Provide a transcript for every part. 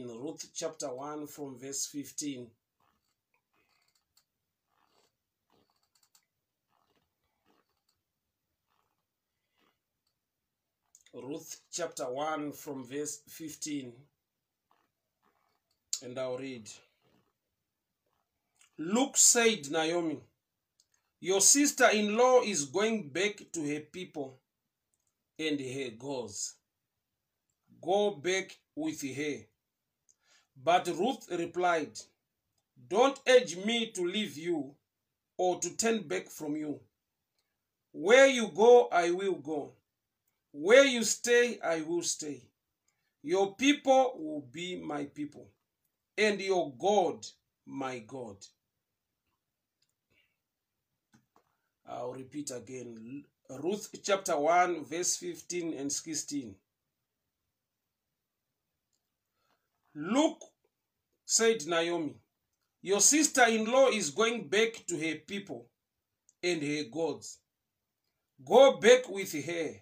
Ruth chapter 1 from verse 15. Ruth chapter 1 from verse 15. And I'll read. Look, said Naomi, your sister in law is going back to her people and her gods. Go back with her. But Ruth replied, Don't urge me to leave you or to turn back from you. Where you go, I will go. Where you stay, I will stay. Your people will be my people, and your God, my God. I'll repeat again. Ruth chapter 1, verse 15 and 16. Look, said Naomi, your sister in law is going back to her people and her gods. Go back with her.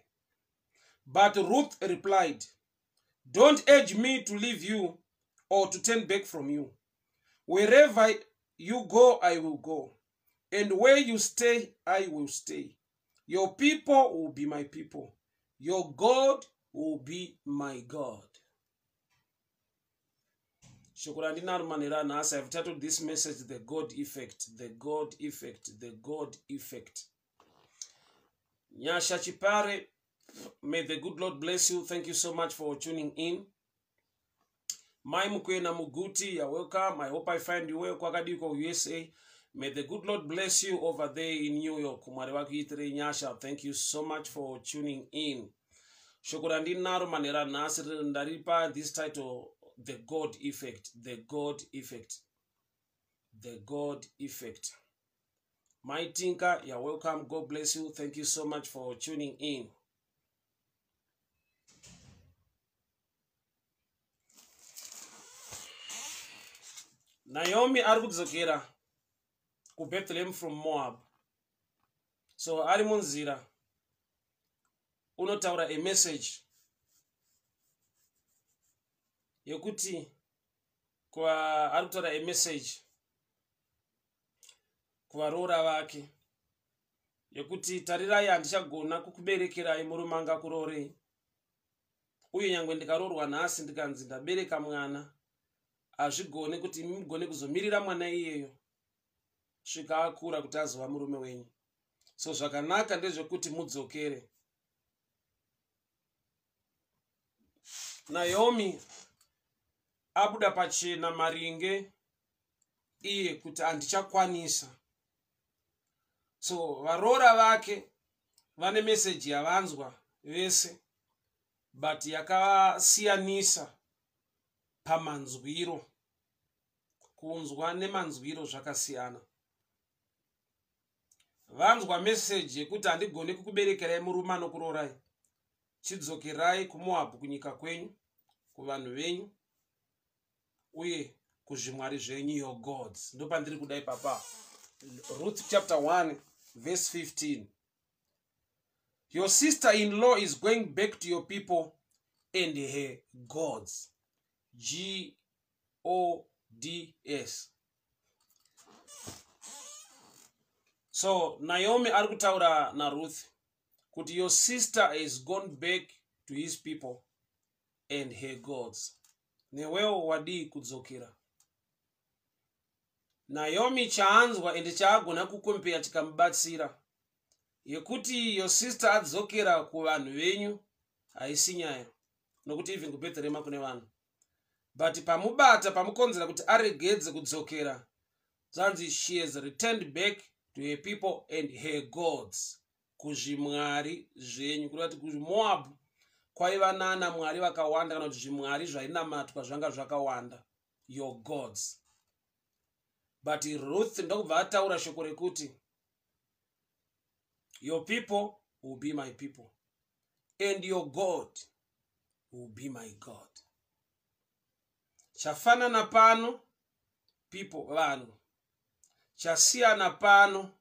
But Ruth replied, Don't urge me to leave you or to turn back from you. Wherever you go, I will go. And where you stay, I will stay. Your people will be my people. Your God will be my God. Shoko randinaro manheru anhasi, I've titled this message The God Effect, The God Effect, The God Effect. Nyasha Chipare, may the good Lord bless you. Thank you so much for tuning in. Mai Mukwena Muguti, you're welcome. I hope I find you well. Kwakadiko USA. May the good Lord bless you over there in New York. Mwari vakuitirei nyasha. Thank you so much for tuning in. Shoko randinaro manheru anhasi ndaripa this title, The God Effect, The God Effect, The God Effect. My Tinka, you're welcome. God bless you. Thank you so much for tuning in. Naomi ari kudzokera kuBethlehem from Moab. So ari munzira unotaura a message yekuti kwa ari kutaura a message kuvaroora vake yekuti tarirai handichagona kukuberekerai murume angakuroorei uye nyangwe ndikaroorwa nhasi ndikanzi ndabereka mwana hazvigone kuti imi mugone kuzomirira mwana iyeyo svika akura kuti azova murume wenyu. So zvakanaka ndezvekuti mudzokere. Naomi abuda pachena maringe iye kuti handichakwanisa. So varoora vake vane meseji yavanzwa vese, but yakasiyanisa pamanzwiro. Kunzwa nemanzwiro zvakasiyana. Vanzwa meseji yekuti handigoni kukuberekerai murume anokuroorai, chidzokerai kuMoabhu, kunyika kwenyu, kuvanhu venyu uye kuzvimwari zvenyu, your gods. Ndopandiri kuda ipapa. Ruth chapter 1 verse 15. Your sister-in-law is going back to your people and her gods. G-O-D-S. So Naomi ari kutaura naRuth kuti your sister has gone back to his people and her gods. Newewo wadii kudzokera? Naomi chaanzwa ende chaagona kukompeya chikamubatsira yekuti your sister adzokera kuvanhu venyu haisi nyaya, nokuti even kuBhetherema kune vanhu, but pamubata pamukonzera kuti aregedze kudzokera, zvanzi she has returned back to her people and her gods, kuzvimwari zvenyu. Kureva kuti kuMoabhu kwaiva nana mwari vakawanda, kana kuti zvimwari zvainamatwa zvanga zvakawanda, your gods. But Ruth ndokubva ataura shoko rekuti your people will be my people and your God will be my God. Chafanana pano people, vanhu, chasiyana pano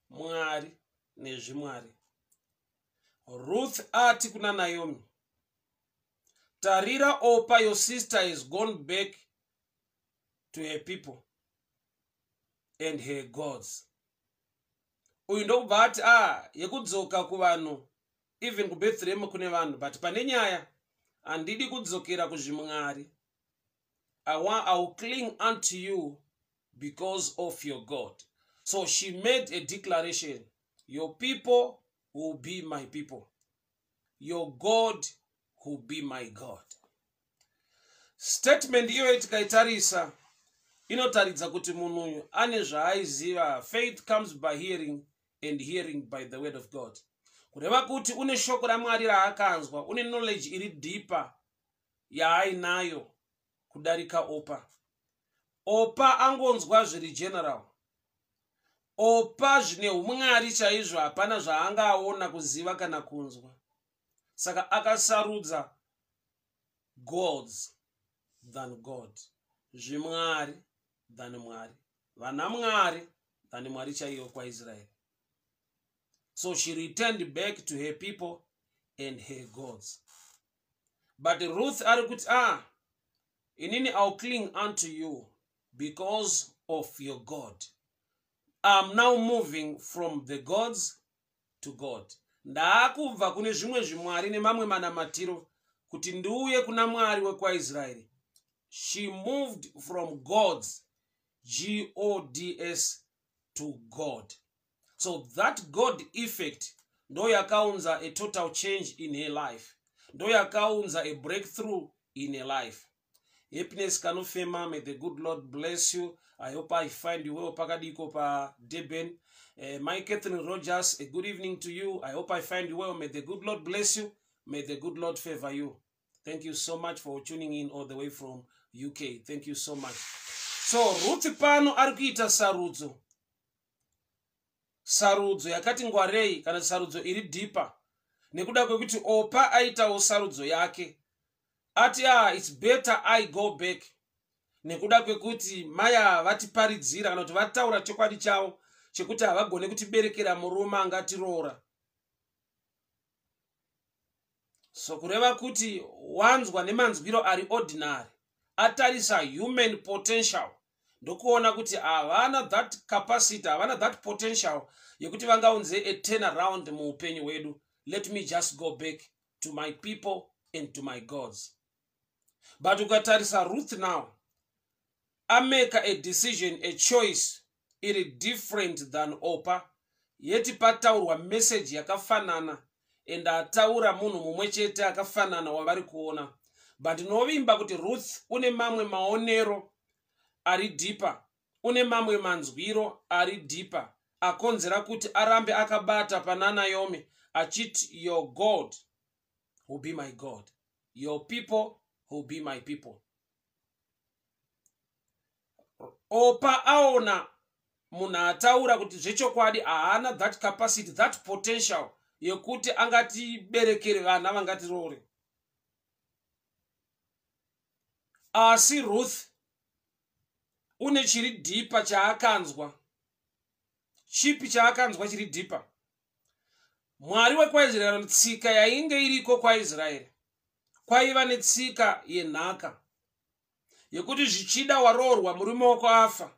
Mwari nezvimwari. Ruth ati kuna Naomi, Tarira, Opa your sister is gone back to her people and her gods. Uyu ndokubva ati, "A, yekudzoka kuvanhu, even kuBethlehem kune vanhu, but pane nyaya, handidi kudzokera kuzvimwari. I will cling unto you because of your God." So she made a declaration: "Your people will be my people, your God will be my God." Statement iyoyo tikaitarisa, inotaridza kuti munhu uyu ane zvaaiziva. Faith comes by hearing, and hearing by the word of God. Kureva kuti une shoko raMwari raakanzwa, une knowledge iri deeper yaainayo kudarika Opa. Opa angonzwa zviri general. Opa zvine umwari chaizvo hapana zvaangaona, kuziva kana kunzwa. Saka akasarudza gods than God, zvimwari than Mwari, vana mwari than Mwari chaiyo kwaIsraeri. So she returned back to her people and her gods. But Ruth ari kuti, "Ah, inini I'll cling unto you because of your God. I'm now moving from the gods to God. Ndaakubva kune zvimwe zvimwari nemamwe manamatiro kuti ndiuye kuna Mwari wekwaIsraeri." She moved from gods, gods, to God. So that God effect ndo yakaunza a total change in her life, ndo yakaunza a breakthrough in her life. Happiness Kanofema, may the good Lord bless you. I hope I find you well pakadiko paDurban. My Catherine Rogers, a good evening to you. I hope I find you well. May the good Lord bless you. May the good Lord favor you. Thank you so much for tuning in all the way from UK. Thank you so much. So Ruth pano ari kuita sarudzo, sarudzo yakati ngwarei, kana sarudzo iri deeper, nekuda kwekuti Opa aitawo sarudzo yake, ati, "Ah, it's better I go back, nekuda kwekuti maya vatiparidzira, kana kuti vataura chokwadi chavo chekuti havagone kutiberekera murume angatiroora." So kureva kuti wanzwa nemanzwiro ari ordinary, atarisa human potential, ndokuona kuti havana that capacity, havana that potential yekuti vangaunze a turn around muupenyu hwedu. Let me just go back to my people and to my gods. But ukatarisa Ruth now, amake a decision, a choice iri different than Opa. Yeti pataurwa meseji yakafanana and ataura munhu mumwe chete akafanana wavari kuona, but ndinovimba kuti Ruth une mamwe maonero ari deeper, une mamwe manzwiro ari deeper akonzera kuti arambe akabata pana Naomi achiti, "Your God will be my God, your people will be my people." Opa aona munhu ataura kuti zvechokwadi haana that capacity, that potential yekuti angatiberekere vana vangatirore. Asi Ruth une chiri deeper chaakanzwa. Chipi chaakanzwa chiri deeper? Mwari wekwaIsraeri, tsika yainge iriko kwaIsraeri, kwaiva netsika yenhaka yekuti zvichida waroorwa, murume wako afa,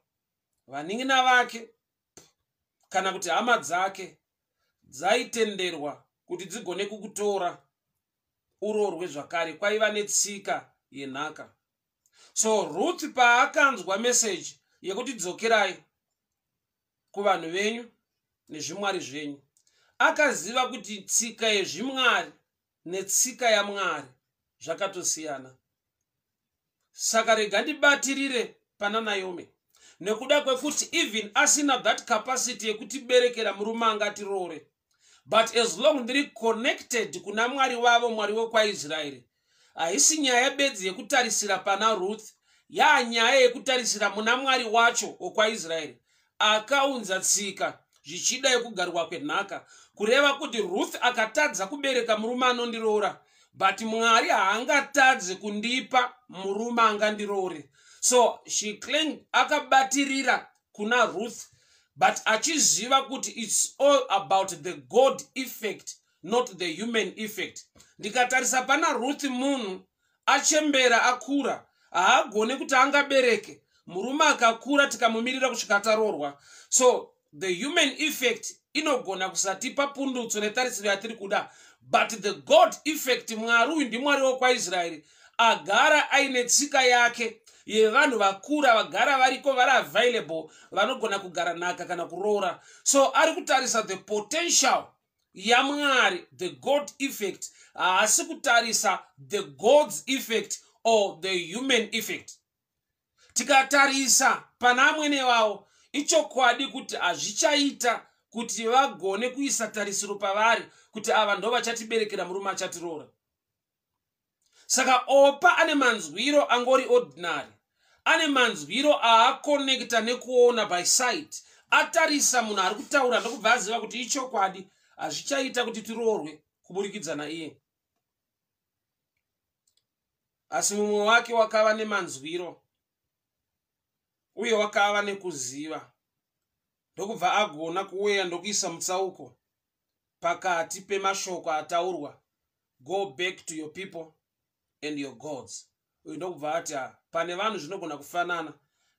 vanin'ina vake kana kuti hama dzake dzaitenderwa kuti dzigone kukutora uroorwe zvakare. Kwaiva netsika yenhaka. So Ruth paakanzwa meseji yekuti dzokerai kuvanhu venyu nezvimwari zvenyu, akaziva kuti tsika yezvimwari netsika yaMwari zvakatosiyana. Saka rega ndibatirire pana Naomi, nekuda kwekuti even asina that capacity yekutiberekera murume angatiroore, but as long ndiri connected kuna Mwari wavo, Mwari wekwaIsraeri. Haisi nyaya bedzi yekutarisira pana Ruth, yaanyaya yekutarisira muna Mwari wacho wokwaIsraeri akaunza tsika zvichida yekugarwa kwenhaka. Kureva kuti Ruth akatadza kubereka murume anondiroora, but Mwari haangatadzi kundipa murume angandiroore. So she cling, akabatirira kuna Ruth, but achiziva kuti it's all about the God effect, not the human effect. Ndikatarisa pana Ruth, munhu Achembera, akura, haagone kuti angabereke. Murume akakura, tikamumirira kusvika ataroorwa. So the human effect inogona kusatipa pundutso netarisiro yatiri kuda, but the God effect, Mwari uyu ndiMwari wokwaIsraeri, agara aine tsika yake yevanhu vakura vagara variko, vari available, vanogona kugara nhaka kana kuroora. So ari kutarisa the potential yaMwari, the God effect. Haasi kutarisa the gods effect or the human effect. Tikatarisa pana amwene vavo, ichokwadi kuti hazvichaita kuti vagone kuisa tarisiro pavari kuti ava ndo vachatiberekera murume achatiroora. Saka Opa ane manzwiro angori ordinary, ane manzwiro aakonekta nekuona by sight. Atarisa munhu ari kutaura, ndokubva aziva kuti ichokwadi, hazvichaita kuti tiroorwe kuburikidza naiye. Asi mumwe wake wakava nemanzwiro uye wakava nekuziva, ndokubva agona kuweya ndokuisa mutsauko pakati pemashoko ataurwa, "Go back to your people and your gods." Uyu ndokubva ati, "Pane vanhu zvinogona kufanana,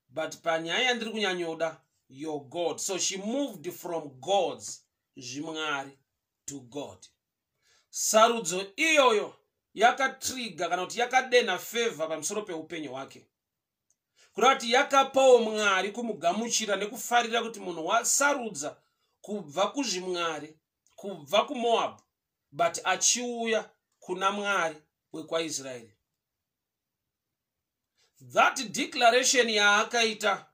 but panyaya yandiri kunyanyoda, your God." So she moved from gods, zvimwari, to God. Sarudzo iyoyo yakatrigger, kana kuti yakadenha favor pamusoro peupenyu hwake, kureva kuti yakapawo Mwari kumugamuchira nekufarira kuti munhu wasarudza kubva kuzvimwari, kubva kuMoabhu, but achiuya kuna Mwari wekwaIsraeri. That declaration yaakaita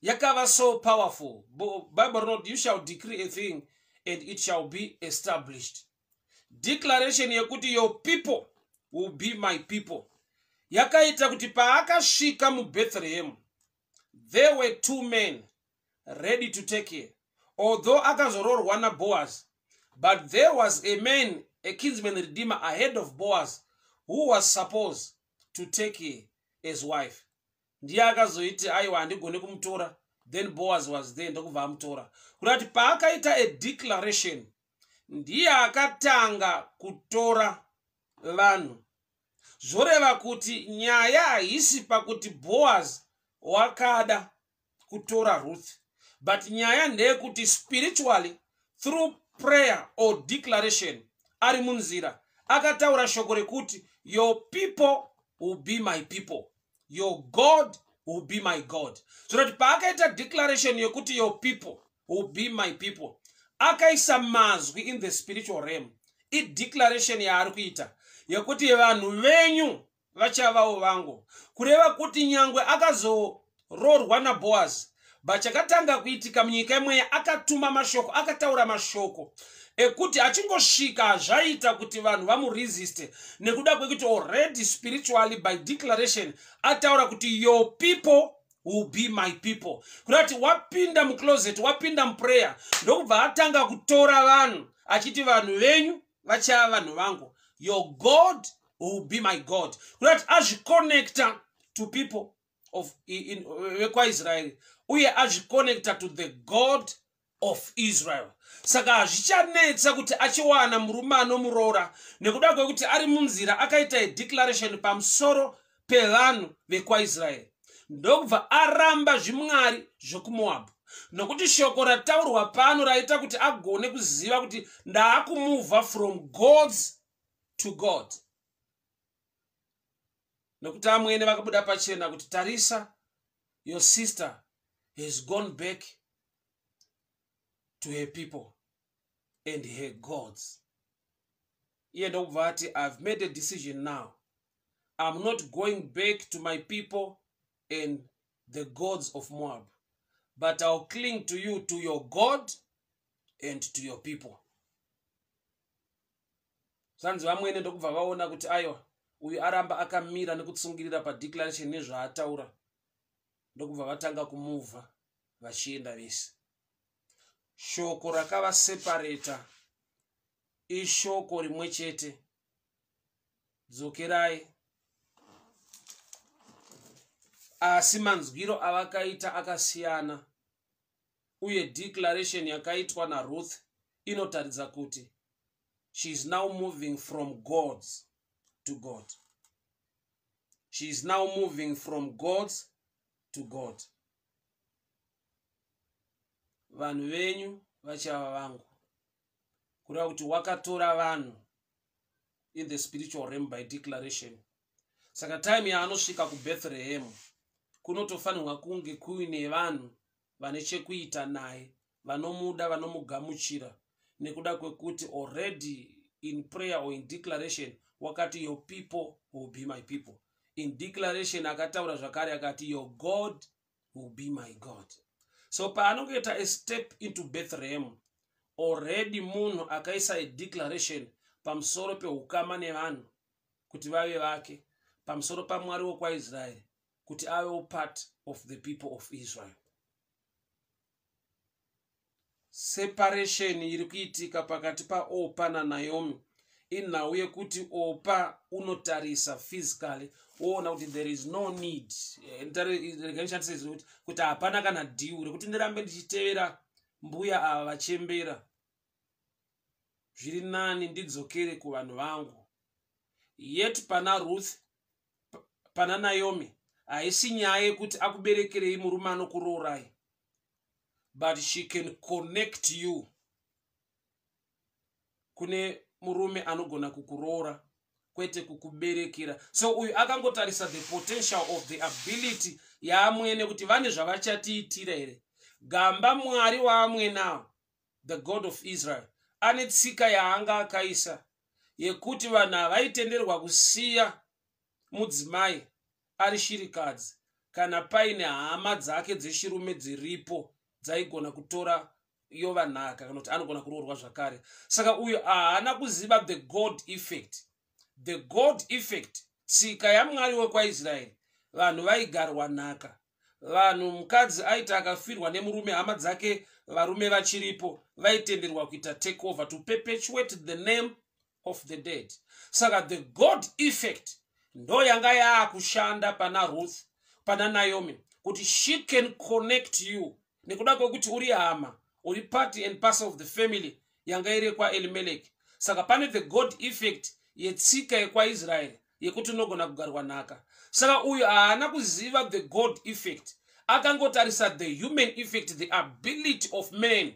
yakava so powerful. Bible rinoti, "You shall decree a thing and it shall be established." Declaration yekuti "Your people will be my people" yakaita kuti paakasvika muBethlehem, there were two men ready to take her. Although akazoroorwa naBoaz, but there was a man, a kinsman redeemer, ahead of Boaz, who was supposed to take her as wife. Ndiye akazoiti, "Aiwa, handigone kumutora." Then Boaz was there, ndokubva amutora. Kuda kuti paakaita a declaration, ndiye akatanga kutora vanhu. Zvoreva kuti nyaya haisi pakuti Boaz wakada kutora Ruth, but nyaya ndeyekuti spiritually, through prayer or declaration, ari munzira akataura shoko rekuti, "Your people will be my people, your God will be my God." Zvoreva kuti paakaita declaration yekuti "Your people will be my people," akaisa mazwi in the spiritual realm. Ideclaration yaari kuita yekuti vanhu venyu vachavawo vangu. Kureva kuti nyangwe akazoroorwa naBoaz, but chakatanga kuitika munyika yemweya, akatuma mashoko, akataura mashoko ekuti achingosvika, zvaita kuti vanhu vamuresiste nekuda kwekuti already spiritually, by declaration, ataura kuti "Your people will be my people." Kuda kuti wapinda mucloset, wapinda muprayer, ndokubva atanga kutora vanhu achiti, "Vanhu venyu vachava vanhu vangu, your God will be my God." Kuda kuti azviconnecta to people of vekwaIsraeri uye azviconnecta to the God of Israel. Saka hazvichanetsa kuti achiwana murume anomuroora, nekuda kwekuti ari munzira akaita ideclaration pamusoro pevanhu vekwaIsraeri, ndokubva aramba zvimwari zvokuMoabhu, nokuti shoko rataurwa pano raita kuti agone kuziva kuti ndaakumuvha from gods to God. Nokuti amwene vakabuda pachena kuti, "Tarisa, your sister has gone back to her people and her gods." Iye ndokubva ati, "I've made a decision now. I'm not going back to my people and the gods of Moab, but I'll cling to you, to your God and to your people." Zvanzi vamwene ndokubva vaona kuti, aiwa, uyu aramba akamira nekutsungirira padeclaration nezvaataura, ndokubva vatanga kumuvha vachienda vese. Shoko rakavasepareta ishoko rimwe chete, "Dzokerai." Asi manzwiro avakaita akasiyana, uye declaration yakaitwa naRuth inotaridza kuti she is now moving from gods to God. She is now moving from gods to God. Vanhu venyu vachava vangu, kureva kuti wakatora vanhu in the spiritual realm by declaration. Saka time yaanosvika kuBethlehem, kunotofanirwa kunge kuine vanhu vane chekuita naye, vanomuda, vanomugamuchira, nekuda kwekuti already in prayer or in declaration wakati, "Your people will be my people." In declaration akataura zvakare akati, "Your God will be my God." So paanongoita a step into Bethlehem, already munhu akaisa a declaration pamusoro peukama nevanhu kuti vave vake, pamusoro paMwari wokwaIsraeri kuti avewo part of the people of Israel. Separation iri kuitika pakati paOpa naNaomi inhau yekuti Opa unotarisa physically, woona kuti there is no need. Regai ndishandise izwi kuti hapana kana deal rekuti ndirambe ndichitevera mbuya ava vachembera. Zviri nani ndidzokere kuvanhu vangu. Yet pana Ruth, pana Naomi, haisi nyaya yekuti akuberekerei murume anokuroorai, but she can connect you kune murume anogona kukuroora, kwete kukuberekera. So uyu akangotarisa the potential of the ability yaamwene, kuti vane zvavachatiitira here. Gamba Mwari waamwenawo, the God of Israel, ane tsika yaanga akaisa yekuti vanhu havaitenderwa kusiya mudzimai ari shirikadzi kana paine hama dzake dzechirume dziripo dzaigona kutora yova nhaka, kana kuti anogona kuroorwa zvakare. Saka uyu haana kuziva the God effect. The God effect, tsika yaMwari wekwaIsraeri, vanhu vaigarwa nhaka. Vanhu, mukadzi aiti akafirwa nemurume, hama dzake varume vachiripo vaitenderwa kuita take over to perpetuate the name of the dead. Saka the God effect ndo yanga yaakushanda pana Ruth, pana Naomi, kuti she can connect you nekuda kwekuti uri hama, uri part and parcel of the family yanga iri kwaElimeleki. Saka pane the God effect yetsika yekwaIsraeri yekuti unogona kugarwa nhaka. Saka uyu haana kuziva the God effect, akangotarisa the human effect, the ability of man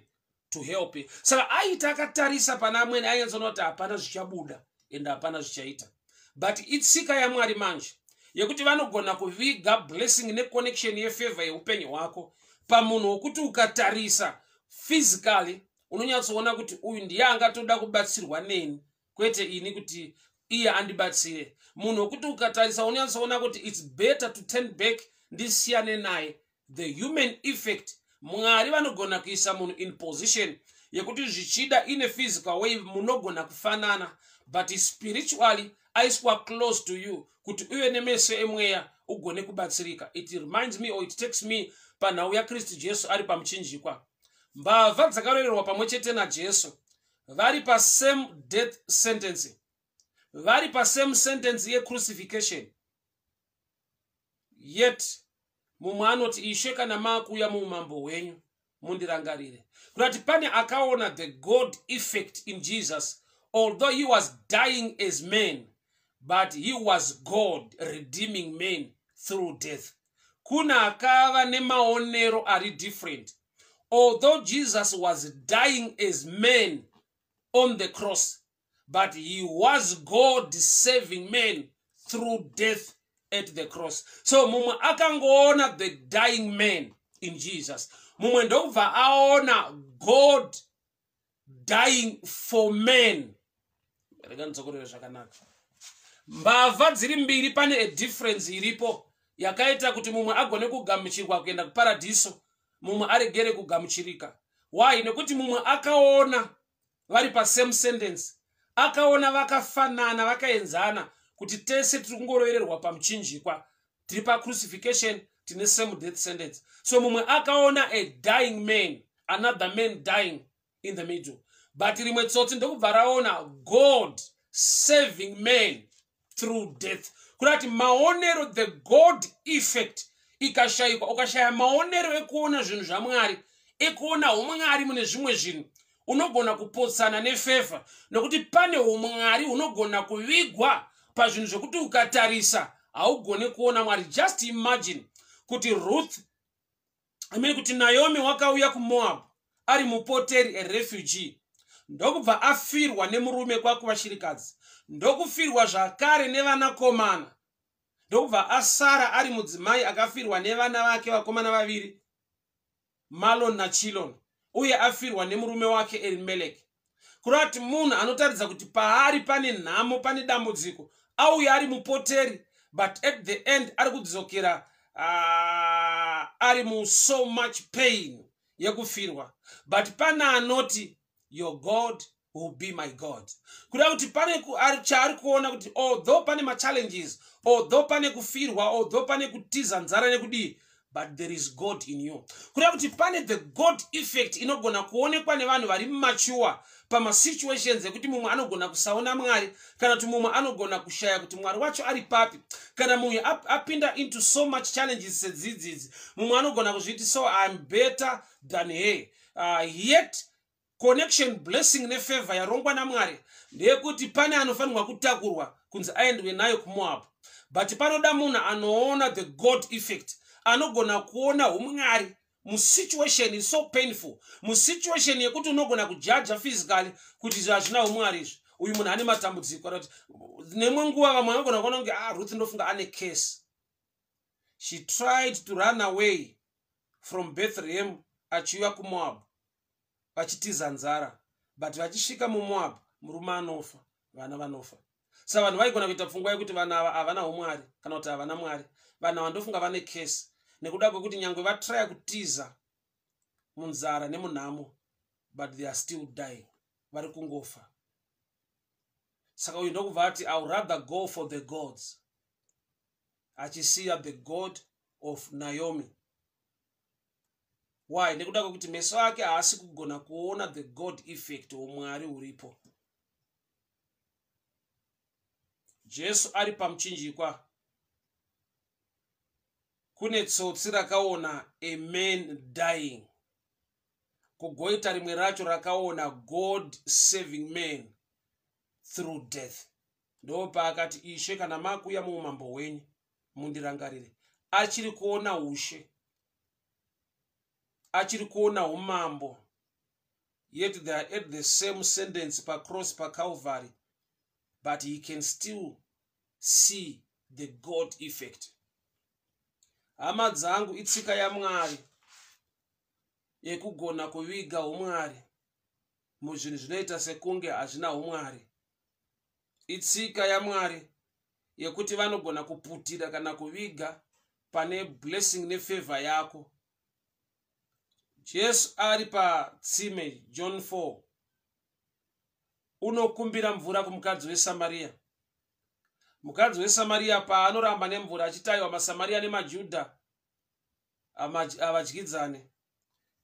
to help. Saka aita akatarisa pana amwene, ainyatsoona kuti hapana zvichabuda ende hapana zvichaita. But itsika yaMwari manje yekuti vanogona kuviga blessing neconnection yefavor yeupenyu hwako pamunhu wokuti ukatarisa physically unonyatsoona kuti uyu ndiye angatoda kubatsirwa neni, kwete ini kuti iye andibatsire. Munhu wekuti ukatarisa unonyatsoona kuti it's better to turn back, ndisiyane naye. The human effect, Mwari vanogona kuisa munhu in position yekuti zvichida in a physical way munogona kufanana, but spiritually aiswa close to you kuti uve nemeso emweya ugone kubatsirika. It reminds me or it takes me panhau yaKristu Jesu ari pamuchinjikwa. Mbavha dzakarovererwa pamwe chete naJesu vari pasame death sentence, vari pasame sentence yecrucifixion, yet mumwe anoti, "Ishe, kana maakuuya muumambo hwenyu, mundirangarire." Kurati pane akaona the God effect in Jesus. Although he was dying as man, but he was God redeeming man through death. Kuna akava nemaonero ari different. Although Jesus was dying as man on the cross, but he was God saving man through death at the cross. So mumwe akangoona the dying man in Jesus, mumwe ndokubva aona God dying for man. Rega ndidzokorere zvakanaka. Mbavha dziri mbiri, pane a difference iripo yakaita kuti mumwe agone kugamuchirwa kuenda kuparadhiso, mumwe aregere kugamuchirika. Why? Nekuti mumwe akaona vari pasame sentence, akaona vakafanana, vakaenzana, kuti tese tiri kungorovererwa pamuchinjikwa, tiri pacrucifixion, tine same death sentence. So mumwe akaona a dying man, another man dying in the middle, but rimwe tsotsi ndokubva raona God saving man through death. Kurati maonero, the God effect ikashayikwa, ukashaya maonero ekuona zvinhu zvaMwari, ekuona umwari mune zvimwe zvinhu, unogona kupotsana nefavor, nokuti pane umwari hunogona kuvigwa pazvinhu zvekuti ukatarisa Haugone kuona Mwari. Just imagine kuti Ruth, I mean, kuti Naomi wakauya kuMoab ari mupoteri, a refugee, ndokubva afirwa nemurume kwakuva shirikadzi, ndokufirwa zvakare nevanakomana, ndokubva asara ari mudzimai akafirwa nevana vake vakomana vaviri, Malon naChilon, uye afirwa nemurume wake Elimeleki. Kureva kuti munhu anotaridza kuti paari pane nhamo, pane dambudziko. Auya ari mupoteri, but at the end ari kudzokera ari muso much pain yekufirwa. But pane anoti, "Your God will be my God." Kuda kuti pane chaari kuona kuti although pane machallenges, although pane kufirwa, although pane kutiza nzara nekudii, but there is God in you. Kureva kuti pane the God effect inogona kuonekwa nevanhu vari mature pamasituations ekuti mumwe anogona kusaona Mwari, kana kuti mumwe anogona kushaya kuti Mwari wacho ari papi. Kana mumwe apinda into so much challenges sedzidzidzi, mumwe anogona kuzviti, "So I'm better than her." Yet connection, blessing nefavor yarongwa naMwari ndeyekuti pane anofanirwa kutakurwa kunzi aendwe nayo kuMoab, but panoda munhu anoona the God effect, anogona kuona umwari musituation is so painful, musituation yekuti unogona kujaja physically kuti izvi hazvina umwari izvi, uyu munhu ane matambudziko. Kana kuti nemwe nguva vamwe vanogona kuona kunge, "Ah, Ruth ndofunga ane case." She tried to run away from Bethlehem achiuya kuMoab vachitiza nzara, but vachisvika muMoab murume anofa, vana vanofa. Saka vanhu vaigona kuita pfungwa yekuti vanhu ava havana umwari, kana kuti havana Mwari, vanhu ava ndofunga vane case, nekuda kwekuti nyange vatraya kutiza munzara nemunhamo, but they are still dying, vari kungofa. Saka uyu ndokubva ati, "I would rather go for the gods," achisiya the God of Naomi. Why? Nekuda kwekuti meso ake haasi kugona kuona the God effect, umwari huripo. Jesu ari pamuchinjikwa, kune tsotsi rakaona a man dying, kugoita rimwe racho rakaona God saving man through death. Ndopaakati, "Ishe, kana makuya muumambo hwenyu, mundirangarire." Achiri kuona ushe, achiri kuona umambo, yet they are at the same sentence pacross paCalvary, but he can still see the God effect. Hama dzangu, itsika yaMwari yekugona kuviga umwari muzvinhu zvinoita sekunge hazvina umwari. Itsika yaMwari yekuti vanogona kuputira kana kuviga pane blessing nefavor yako. Jesu ari patsime, John 4, unokumbira mvura kumukadzi weSamariya. Mukadzi weSamariya paanoramba nemvura achitayiwa, maSamariya nemaJudha havadyidzane,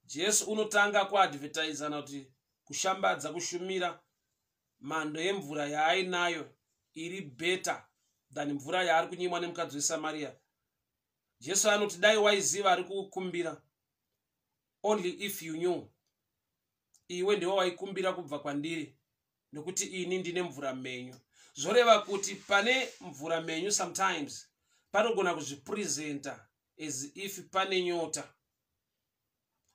Jesu unotanga kuadvertisana, kuti kushambadza, kushumira mhando yemvura yaainayo iri better than mvura yaari kunyimwa nemukadzi weSamariya. Jesu anoti, "Dai waiziva ari kukukumbira, only if you knew, iwe ndiwe waikumbira kubva kwandiri, nekuti ini ndine mvura mhenyu." Zvoreva kuti pane mvura mhenyu sometimes panogona kuzvipresenta as if pane nyota.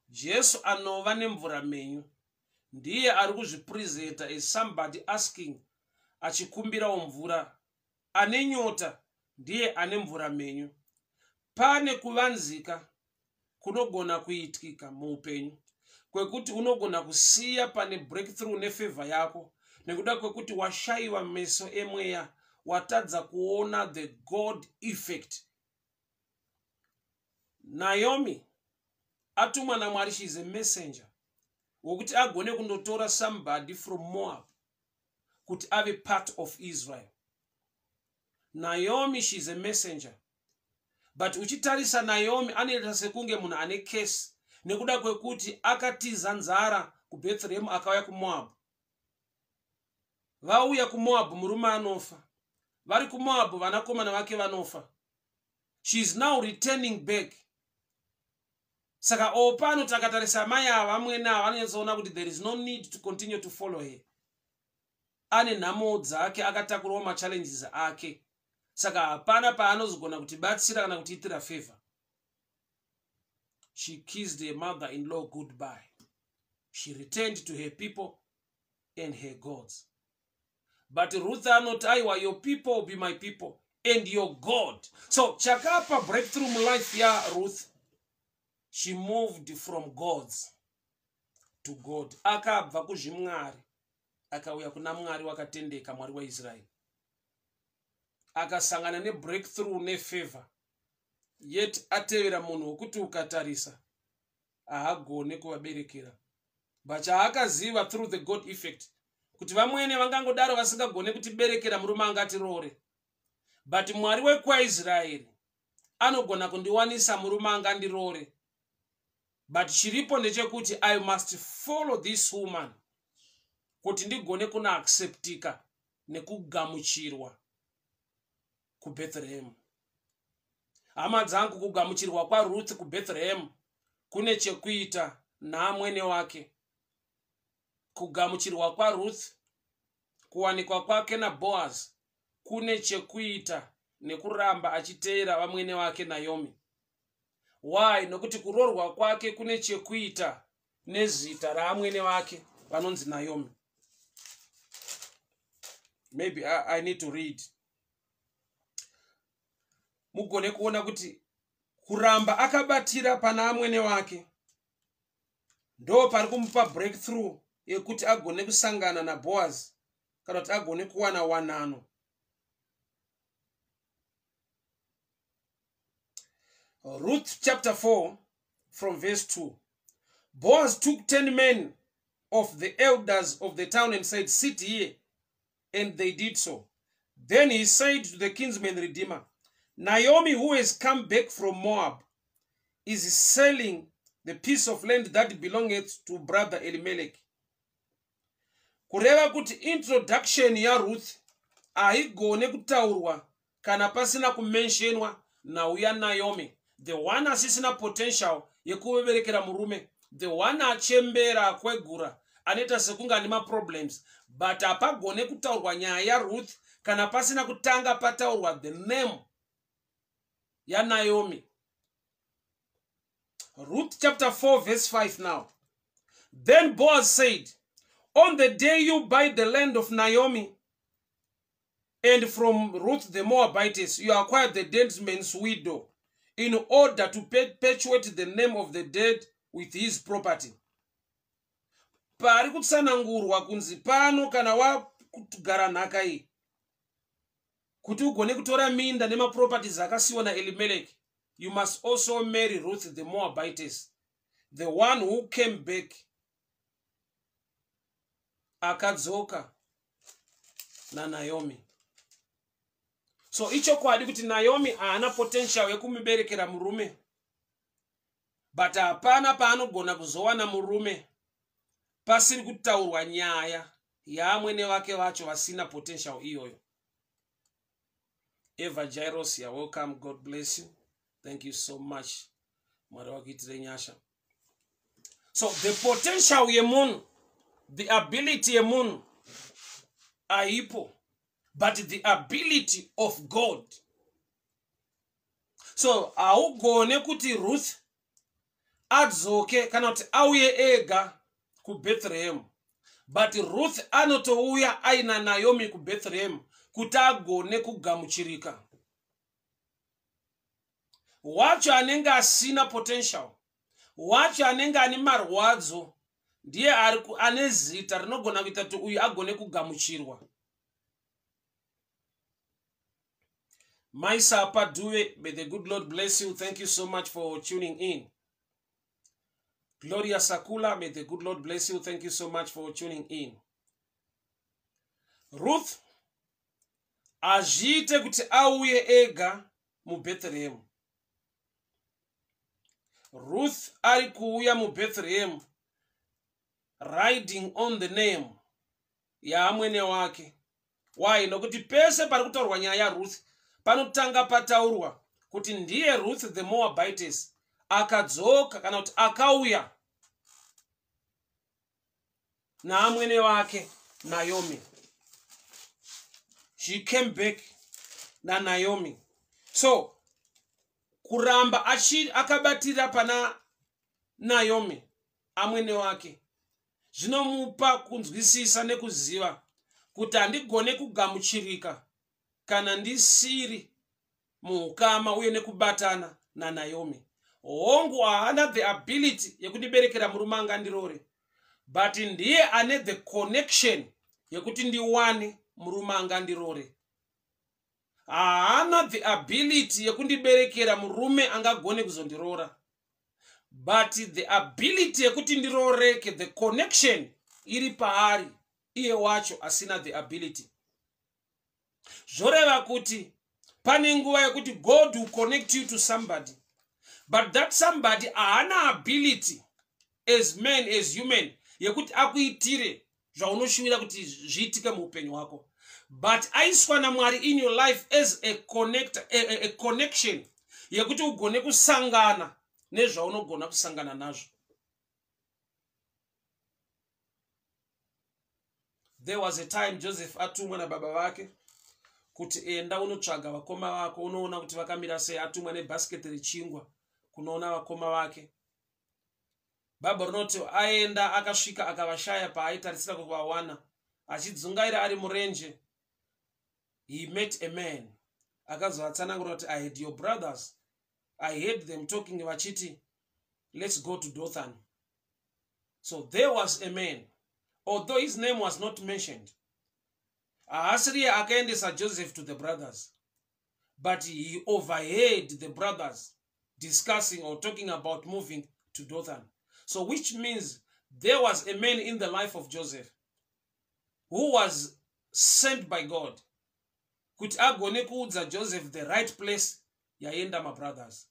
Jesu anova nemvura mhenyu ndiye ari kuzvipresenta as somebody asking, achikumbirawo mvura. Ane nyota ndiye ane mvura mhenyu. Pane kuvanzika kunogona kuitika muupenyu kwekuti unogona kusiya pane breakthrough nefavor yako nekuda kwekuti washayiwa meso emweya, watadza kuona the God effect. Naomi atumwa naMwari, she is a messenger wokuti agone kundotora somebody from Moab kuti ave part of Israel. Naomi, she is a messenger, but uchitarisa Naomi anoita sekunge munhu ane case nekuda kwekuti akatiza nzara kuBethlehem akauya kuMoab. Vauya kuMoab, murume anofa. Vari kuMoab, vanakomana vake vanofa. She is now returning back. Saka opano takatarisa mai ava, vamwene ava vanonyatsoona kuti there is no need to continue to follow her. Ane nhamo dzake, akatakurawo machallenges ake. Saka hapana paanozogona kutibatsira kana kutiitira favor. She kissed her mother in law goodbye. She returned to her people and her gods. But Ruth anoti, aiwa, your people will be my people and your God. So chakapa breakthrough mulife yaRuth, she moved from gods to God. Akabva kuzvimwari akauya kuna Mwari wakatendeka, Mwari waIsraeri. Akasangana nebreakthrough nefavor, yet atevera munhu wekuti ukatarisa haagone kuvaberekera. But chaakaziva through the God effect kuti vamwene vangangodaro vasingagone kutiberekera murume angatiroore, but Mwari wekwaIsraeri anogona kundiwanisa murume angandiroore. But chiripo ndechekuti I must follow this woman kuti ndigone kunoacceptika nekugamuchirwa kuBethlehem. Hama dzangu, kugamuchirwa kwaRuth kuBethlehem kune chekuita naamwene wake. Kugamuchirwa kwaRuth, kuwanikwa kwake naBoaz, kune chekuita nekuramba achiteera vamwene wake Naomi. Why? Nokuti kuroorwa kwake kune chekuita nezita raamwene vake vanonzi Naomi. Maybe I need to read mugone kuona kuti kuramba akabatira pana amwene wake ndo pari kumupa breakthrough yekuti agone kusangana naBoaz kana kuti agone kuwana wanano. Ruth chapter 4 from verse 2. Boaz took 10 men of the elders of the town and said, "Sit here," and they did so. Then he said to the kinsman redeemer, "Naomi, who has come back from Moab, is selling the piece of land that belongeth to brother Elimelech." Kureva kuti introduction yaRuth haigone kutaurwa kana pasina kumentionwa nhau yaNaomi, the one asisina potential yekuberekera murume, the one achembera, akwegura, anoita sekunge ane maproblems. But hapagone kutaurwa nyaya yaRuth kana pasina kutanga pataurwa the name yaNaomi. Ruth chapter 4 verse 5 now. Then Boaz said, "On the day you buy the land of Naomi and from Ruth the Moabitess, you acquire the dead man's widow in order to perpetuate the name of the dead with his property." Pari kutsanangurwa kunzi pano kana wakugara nhaka iyi, kuti ugone kutora minda nemaproperties akasiyiwa naElimeleki, you must also marry Ruth the Moabitess, the one who came back, akadzoka naNaomi. So ichokwadi kuti Naomi haana potential yekumuberekera murume, but hapana paanogona kuzowana murume pasiri kutaurwa nyaya yaamwene vake vacho vasina potential iyoyo. Eva Jairos, you're welcome. God bless you. Thank you so much. Mwari wakuitire nyasha. So the potential yemunhu, the ability yemunhu haipo, but the ability of God. So haugone kuti Ruth adzoke kana kuti auye ega kuBethlehem, but Ruth anotouya aina Naomi kuBethlehem kuti agone kugamuchirika. Wacho anenge asina potential, wacho anenge ane marwadzo, ndiye ane zita rinogona kuita kuti uyu agone kugamuchirwa. Maisapa Duve, may the good Lord bless you. Thank you so much for tuning in. Gloria Sakula, may the good Lord bless you. Thank you so much for tuning in. Ruth hazviite kuti auye ega muBethlehem. Ruth ari kuuya muBethlehem riding on the name yaamwene wake. Why? Nokuti pese pari kutaurwa nyaya yaRuth panotanga pataurwa kuti ndiye Ruth the Moabitess akadzoka kana kuti akauya naamwene wake Naomi. She came back naNaomi. So kuramba akabatira pana Naomi amwene wake zvinomupa kunzwisisa nekuziva kuti handigone kugamuchirika kana ndisiri muukama uye nekubatana naNaomi. Hongu, haana the ability yekundiberekera murume angandirore, but ndiye ane the connection yekuti ndiwane murume angandirore. Haana the ability yekundiberekera murume angagone kuzondiroora, but the ability yekuti ndirooreke, the connection iri paari iye wacho asina the ability. Zvoreva kuti pane nguva yekuti God will connect you to somebody, but that somebody haana ability as man, as human, yekuti akuitire zvaunoshuvira kuti zviitike muupenyu hwako, but aiswa naMwari in your life as a connection yekuti ugone kusangana nezvaunogona kusangana nazvo. There was a time Joseph atumwa nababa vake kuti enda unotsvaga vakoma vako, unoona kuti vakamira sei. Atumwa nebhasiketi rechingwa kunoona vakoma vake. Bhaibheri rinoti aenda, akasvika, akavashaya paaitarisira kuvawana. Achidzungaira ari murenje, he met a man akazovatsanangura kuti, "I had your brothers, I heard them talking vachiti, 'Let's go to Dothan.'" So there was a man, although his name was not mentioned, haasiriye akaendesa Joseph to the brothers, but he overheard the brothers discussing or talking about moving to Dothan. So which means there was a man in the life of Joseph who was sent by God kuti agone kuudza Joseph the right place yaenda mabrothers.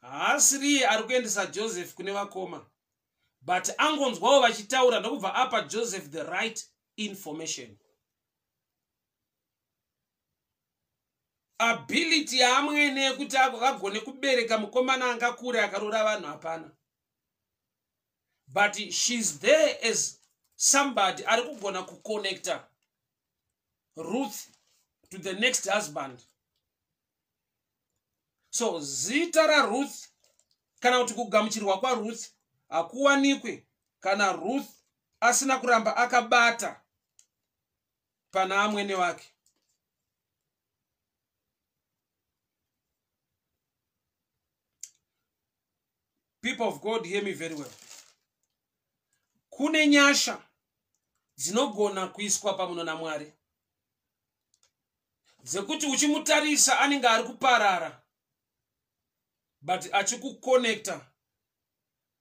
Haasiriye ari kuendesa Joseph kune vakoma, but angonzwawo vachitaura, ndokubva apa Joseph the right information. Ability yaamwene yekuti agone kubereka mukomana angakure akaroora vanhu hapana, but she's there as somebody ari kugona kuconnecta Ruth to the next husband. So zita raRuth kana kuti kugamuchirwa kwaRuth hakuwanikwe kana Ruth asina kuramba akabata pana amwene wake. People of God, hear me very well. Kune nyasha dzinogona kuiswa pamunhu naMwari dzekuti uchimutarisa anenge ari kuparara, but achikuconnecta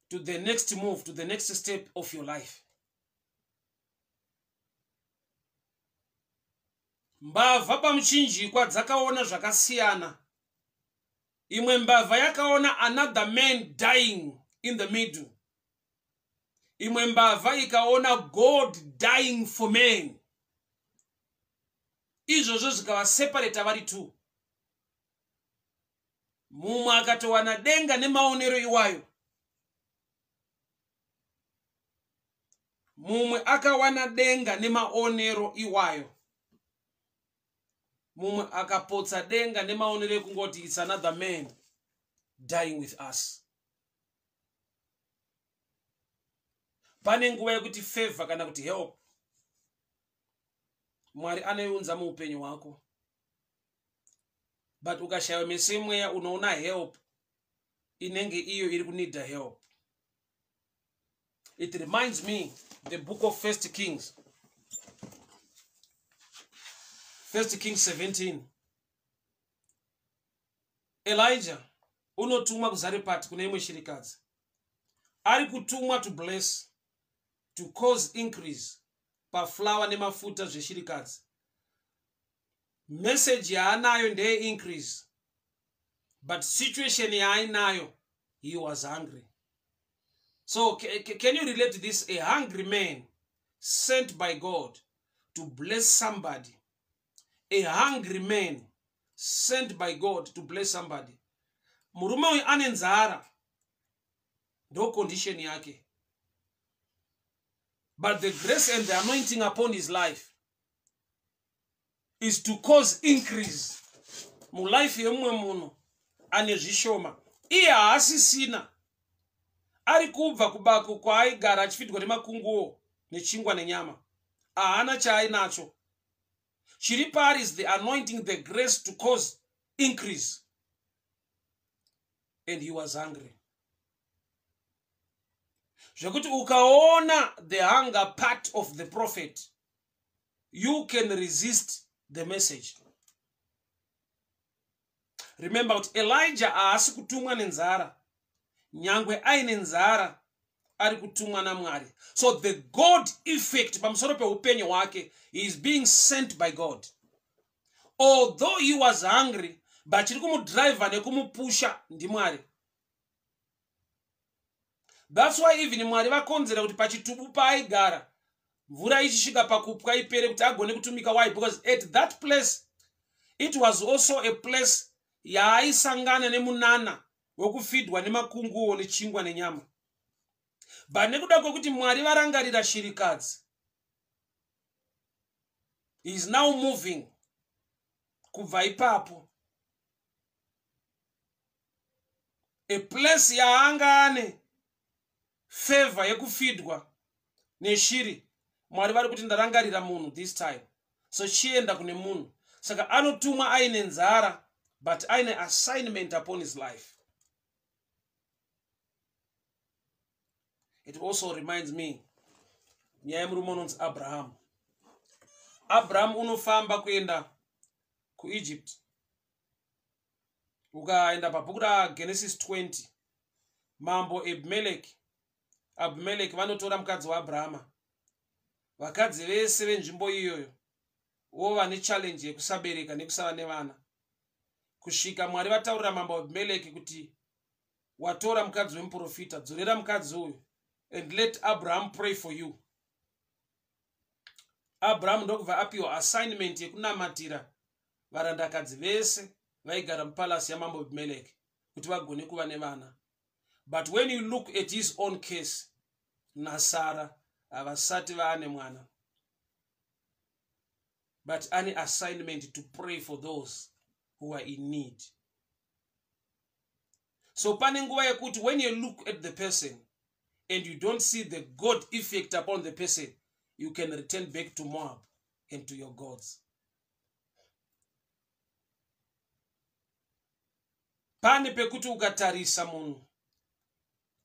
to the next move, to the next step of your life. Mbavha pamuchinjikwa dzakaona zvakasiyana. Imwe mbavha yakaona another man dying in the middle, imwe mbavha ikaona God dying for man. Izvozvo zvikavaseparata vari two. Mumwe akatowana denga nemaonero iwayo, mumwe akawana denga nemaonero iwayo, mumwe akapotsa denga nemaonero ekungoti it's another man dying with us. Pane nguva yekuti favor kana kuti help Mwari anoiunza muupenyu hwako, but ukashayiwa meso emweya, unoona help inenge iyo iri kuneeda help. It reminds me the book of First Kings, First Kings 17. Elijah unotumwa kuZarepati kune imwe shirikadzi. Ari kutumwa to bless, to cause increase paflour nemafuta zveshirikadzi. Meseji yaanayo ndeyeincrease, but situation yaainayo, he was hungry. So can you relate this? A hungry man sent by God to bless somebody. A hungry man sent by God to bless somebody. Murume uyu ane nzara, ndo condition yake, but the grace and the anointing upon his life. is to cause increase mulife yemumwe munhu ane zvishoma. Iye haasisina, ari kubva kubako kwaaigara achifidwa nemakunguo nechingwa nenyama. Haana chaainacho. Chiri paari is the anointing, the grace to cause increase. And he was hungry. Zvekuti ukaona the hunger part of the prophet, you can resist the message. Remember kuti Elijah haasi kutumwa nenzara, nyangwe aine nzara ari kutumwa naMwari. So the God effect pamusoro peupenyu hwake, he is being sent by God. Although he was hungry, but chiri kumudriver nekumupusha ndiMwari. That's why even Mwari vakonzera kuti pachitubu paaigara mvura ichisvika pakupwa ipere, kuti agone kutumika. Why? Because at that place it was also a place yaaisangana nemunana wekufidwa nemakunguo nechingwa nenyama. But nekuda kwekuti Mwari varangarira shirikadzi, he is now moving kubva ipapo, a place yaanga ane favor yekufidwa neshiri. Mwari vari kuti ndarangarira munhu this time, so chienda kune munhu. Saka anotumwa aine nzara, but aine assignment upon his life. It also reminds me nyaya yemurume unonzi Abraham. Abraham unofamba kuenda kuEgypt. Ukaenda pabhuku raGenesis 20, mambo Abimeleki vanotora mukadzi waAbrahama. Vakadzi vese venzvimbo iyoyo vova nechallenge yekusabereka nekusava nevana, kusvika Mwari vataurira mambo Abimeleki kuti watora mukadzi wemuprofita, dzorera mukadzi uyu and let Abraham pray for you. Abraham ndokubva apiwa assignment yekunamatira varandakadzi vese vaigara mupalasi yamambo Abimeleki kuti vagone kuva nevana. But when you look at his own case, naSara havasati vaane mwana, but ane assignment to pray for those who are in need. So pane nguva yekuti when you look at the person and you don't see the God effect upon the person, you can return back to Moab and to your gods. Pane pekuti ukatarisa munhu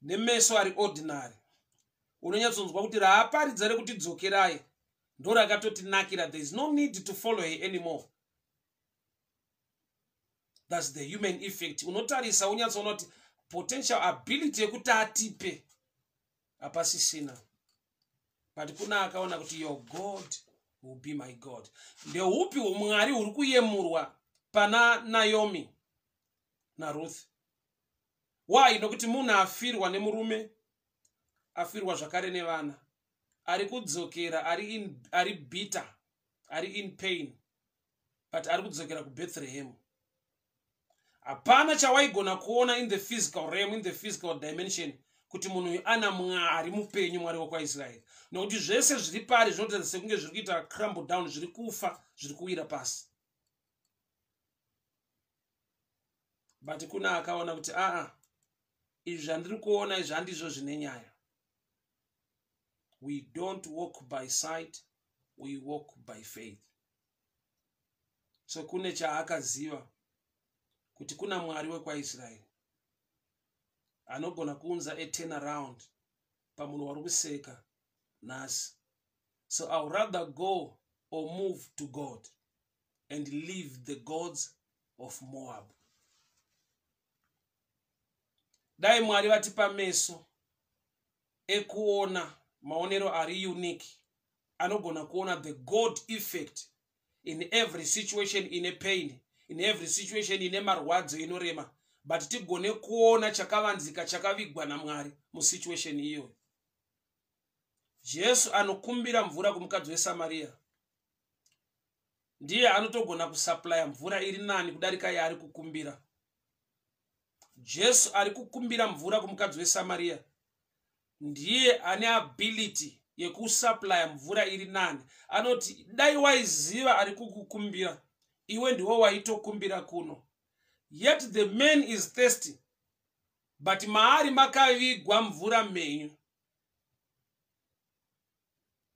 nemeso ari ordinary, unonyatsonzwa kuti raaparidza rekuti dzokerai ndo rakatotinakira. There is no need to follow her anymore. That's the human effect. Unotarisa unyatsoona kuti potential ability yekuti atipe hapasisina, but kuna akaona kuti your God will be my God. Ndeupi umwari huri kuyemurwa pana Naomi naRuth? Why? Nokuti munhu afirwa nemurume, afirwa zvakare nevana, ari kudzokera, ari bitter, ari in pain, but ari kudzokera kuBethlehem. Hapana chawaigona kuona in the physical realm, in the physical dimension, kuti munhu uyu ana Mwari mupenyu, Mwari wekwaIsraeri, nokuti zvese zviri pari zvinotaridza sekunge zviri kuita crumble down, zviri kufa, zviri kuwira pasi. But kuna akaona kuti aa, izvi zvandiri kuona izvi handizvo zvine nyaya. We don't walk by sight, we walk by faith. So kune chaakaziva kuti kuna Mwari wekwaIsraeri anogona kuunza a turn around pamunhu wari kuseka nhasi. So I would rather go or move to God and leave the gods of Moab. Dai Mwari vatipa meso ekuona maonero ari unique, anogona kuona the God effect in every situation ine pain, in every situation ine marwadzo inorema, but tigone kuona chakavanzika chakavigwa naMwari musituation iyoyo. Jesu anokumbira mvura kumukadzi weSamaria ndiye anotogona kusuplya mvura iri nani kudarika yaari kukumbira. Jesu ari kukumbira mvura kumukadzi weSamaria ndiye ane ability. yekusupplya mvura iri nani. Anoti dai waiziva ari kukukumbira, iwe ndiwo waitokumbira kuno. Yet the man is thirsty, but maari makavigwa mvura mhenyu.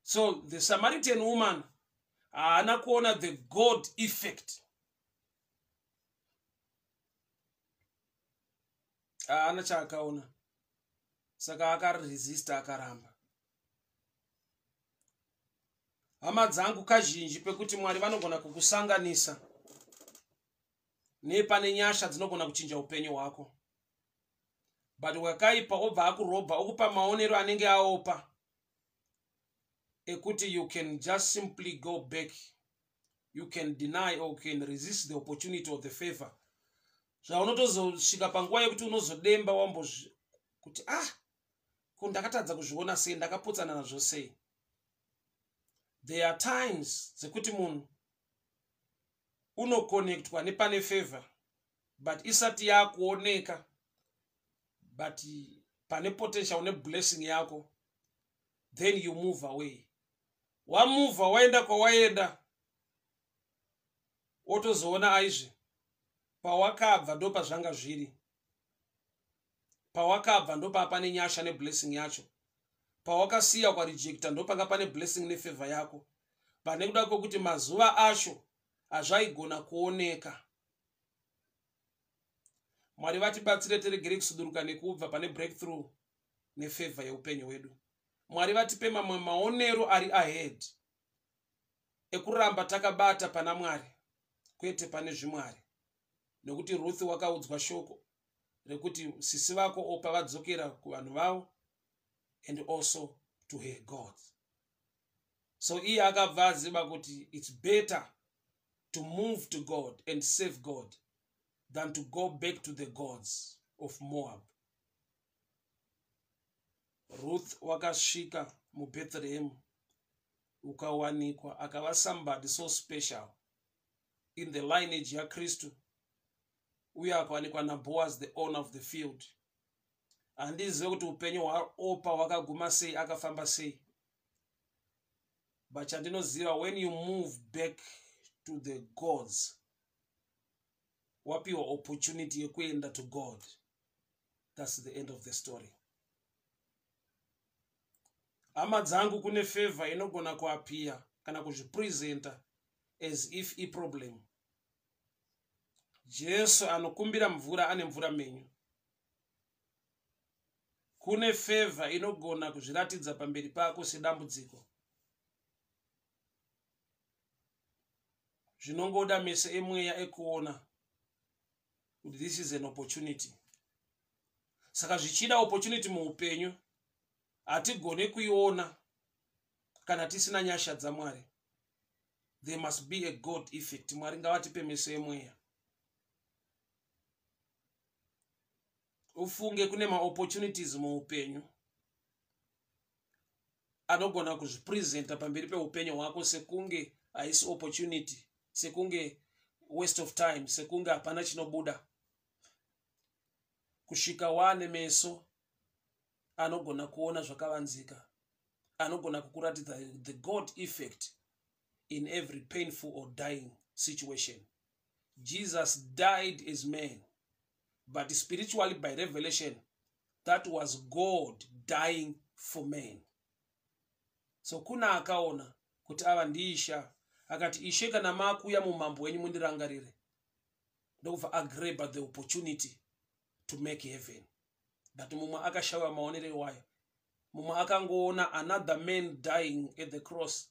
So the Samaritan woman haana kuona the God effect. Haana chaakaona, saka akaresista, akaramba. Hama dzangu, kazhinji pekuti Mwari vanogona kukusanganisa nepane nyasha dzinogona kuchinja upenyu hwako, but wakaipa obva akurobha, okupa maonero anenge aopa ekuti you can just simply go back, you can deny or can resist the opportunity or the favor. Zvaunotozosvika panguva yekuti unozodemba wambo kuti, ah, ko ndakatadza kuzviona sei, ndakapotsana nazvo sei? There are times dzekuti munhu unokonektwa nepane favor, but isati yakuoneka, but pane potential neblessing yako, then you move away. Wamuvha, waenda kwawaenda, wotozoona aizve pawakabva ndo pazvanga zviri. Pawakabva ndo pane nyasha neblessing yacho. Pawakasiya ukarejecta, ndo panga pane blessing nefavor yako. But nekuda kwekuti mazuva acho hazvaigona kuoneka. Mwari vatibatsire tiregere kusuduruka nekubva pane breakthrough nefavor yeupenyu hwedu. Mwari vatipe mamwe maonero ari ahead ekuramba takabata pana Mwari, kwete pane zvimwari. Nekuti Ruth wakaudzwa shoko rekuti sisi vako Opa vadzokera kuvanhu vavo and also to her God. So iye akabva aziva kuti it's better to move to God and save God than to go back to the gods of Moab. Ruth wakasvika muBethlehem, ukawanikwa akava somebody so special in the lineage yaKristu, uye akawanikwa naBoaz, the owner of the field. Handizive kuti upenyu hwaOpa hwakaguma sei, akafamba sei, but chandinoziva, when you move back to the gods, wapiwa opportunity yekuenda to God, that's the end of the story. Hama dzangu, kune favor inogona kuappear kana kuzvipresenta as if iproblem. Jesu anokumbira mvura ane mvura menyu. Kune favor inogona kuzviratidza pamberi pako sedambudziko. Zvinongoda meso emweya ekuona kuti this is an opportunity. Saka zvichida opportunity muupenyu hatigone kuiona kana tisina nyasha dzaMwari. There must be a God effect. Mwari ngavatipe meso emweya. Ufunge kune maopportunities muupenyu anogona kuzvipresenta pamberi peupenyu hwako sekunge haisi opportunity, sekunge waste of time, sekunge hapana chinobuda, kusvika wane meso anogona kuona zvakavanzika, anogona kukuratidza the God effect in every painful or dying situation. Jesus died as man, but spiritually, by revelation, that was God dying for man. So kuna akaona kuti ava ndiIsha, akati, "Ishe, kana makuya mumambo wenyu, mundirangarire." Ndokubva agraba the opportunity to make heaven. But mumwe akashayiwa maonero iwayo. Mumwe akangoona another man dying at the cross,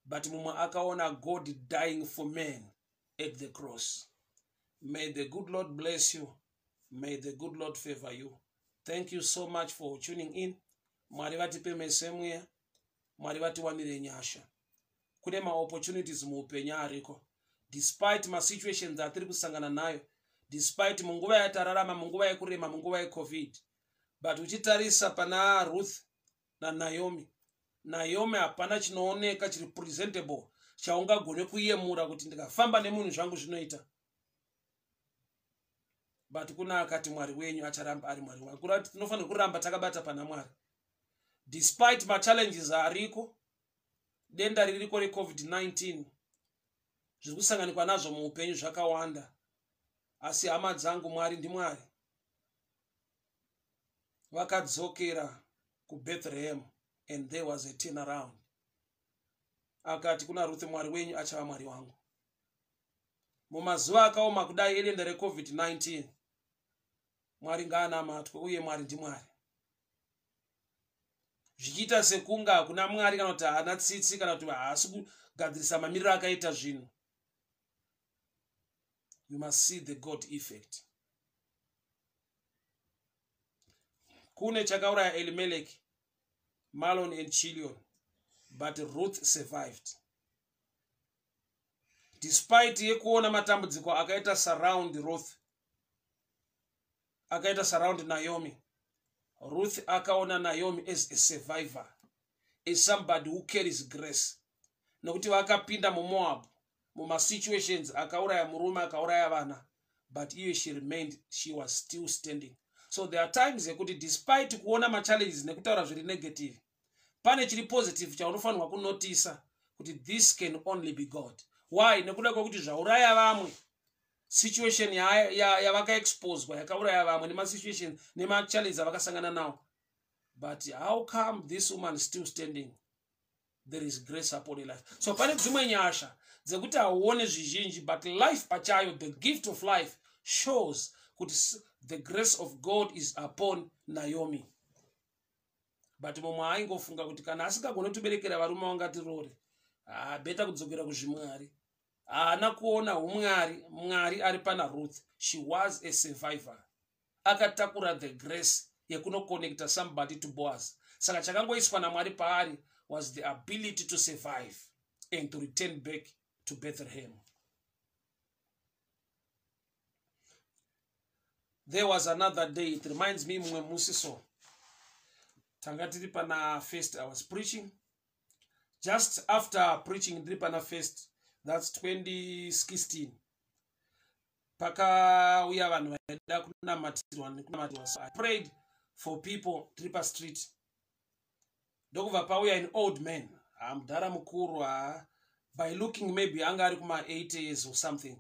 but mumwe akaona God dying for man at the cross. May the good Lord bless you. May the good Lord favor you. Thank you so much for tuning in. Mwari vatipe meso emweya. Mwari vatiwanire nyasha. Kune maopportunities muupenyu ariko, despite masituations atiri kusangana nayo, despite munguva yatararama, munguva yekurema, munguva yeCovid. But uchitarisa pana Ruth naNaomi, Naomi hapana chinooneka chiri presentable chaungagone kuyemura kuti ndikafamba nemunhu zvangu zvinoita. But kuna akati, "Mwari wenyu acharamba ari Mwari wangu." Kureva kuti tinofanira kuramba takabata pana Mwari. Despite machallenges ariko, denda ririko reCovid-19, zviri kusanganikwa nazvo muupenyu zvakawanda, asi hama dzangu, Mwari ndiMwari. Vakadzokera kuBethlehem and there was a turn around. Akati kuna Ruth, "Mwari wenyu achava Mwari wangu." Mumazuva akaoma kudai edenda reCovid-19, Mwari ngaanamatwe uye Mwari ndiMwari. Zvichiita sekunga hakuna Mwari, kana kuti haana tsitsi, kana kuti haasi kugadzirisa mamiriro akaita zvinhu, you must see the God effect. Kune chakauraya Elimelech, Malon and Chilion, but Ruth survived despite yekuona matambudziko akaita surround Ruth, akaita surround Naomi. Ruth akaona Naomi as a survivor, as somebody who carries grace, nokuti vakapinda muMoab mumasituations akauraya murume, akauraya vana, but iye she remained, she was still standing. So there are times yekuti despite kuona machallenges nekutaura zviri negative, pane chiri positive chaunofanirwa kunotisa kuti this can only be God. Why? Nekuda kwekuti zvauraya vamwe, situation yavakaexposwa yakauraya vamwe nemasituation nemachallenges avakasangana nawo, but how come this woman still standing? There is grace upon her life. So pane dzimwe nyasha dzekuti hauone zvizhinji, but life pachayo, the gift of life, shows kuti the grace of God is upon Naomi. But mumwe aingofunga kuti kana asingagoni kutiberekera varume vangatirore, better kudzokera kuzvimwari. Haana kuona umwari, Mwari ari pana Ruth. She was a survivor, akatakura the grace yekunokonecta somebody to Boaz. Saka chakangoiswa naMwari paari was the ability to survive and to return back to Bethlehem. There was another day, it reminds me, mumwe musi so tanga tiri pana First. I was preaching. Just after preaching ndiri pana First, that's 2016, pakauya vanhu vaida kunamatirwa nekunamatirwa. So I prayed for people tiri pastreet, ndokubva pauya an old man, hamudhara mukuru, ha, by looking maybe anga ari kuma 80 years or something,